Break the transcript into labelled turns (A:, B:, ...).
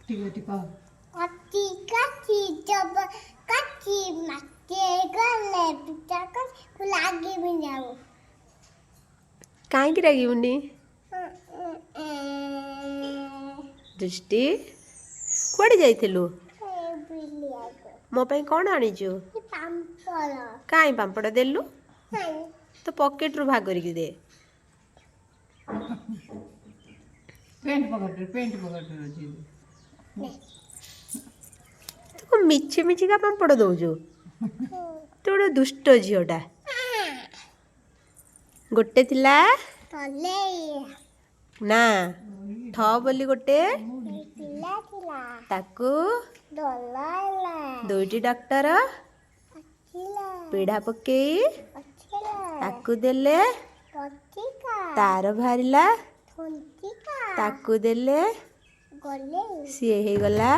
A: ଠିକ ଅଛି, କହ।
B: କଚି କଚି ଜବ କଚି ମାଟିଏ ଗଲେ ପିତା କରି ଲାଗିବିନି ଆଉ।
C: କାହିଁକି ରାଗିବୁନି? ଦୃଷ୍ଟି, କୁଆଡ଼େ ଯାଇଥିଲୁ?
B: ବୁଲିବାକୁ।
C: ମୋ ପାଇଁ କ'ଣ ଆଣିଛୁ?
B: ପାମ୍ପଡ଼।
C: କାହିଁ ପାମ୍ପଡ଼ ଦେଲୁ?
B: ନାଇଁ।
C: ତ ପକେଟରୁ ଭାଗ କରିକି ଦେ।
A: ପ୍ୟାଣ୍ଟ ପକେଟରେ, ପ୍ୟାଣ୍ଟ ପକେଟରେ ଅଛି।
C: ତୁ କ'ଣ ମିଛି ମିଛିକା ପାମ୍ପଡ଼ ଦେଉଛୁ? ତୁ ଗୋଟେ ଦୁଷ୍ଟ ଝିଅଟା। ଗୋଟେ ଥିଲା
B: ତଲେ
C: ନା ଠ ବୋଲି ଗୋଟେ
B: ପିଲା ଥିଲା।
C: ତାକୁ
B: ଡଲାଲା
C: ଦୁଇଟି ଡାକ୍ତର
B: ଆସିଲା
C: ପିଢ଼ା ପକେଇ
B: ଆସିଲା
C: ତାକୁ ଦେଲେ
B: ପତିକା
C: ତାର ବାହାରିଲା
B: ଥଣ୍ଟିକା
C: ତାକୁ ଦେଲେ
B: ଗଲେ
C: ସିଏ ହେଇଗଲା।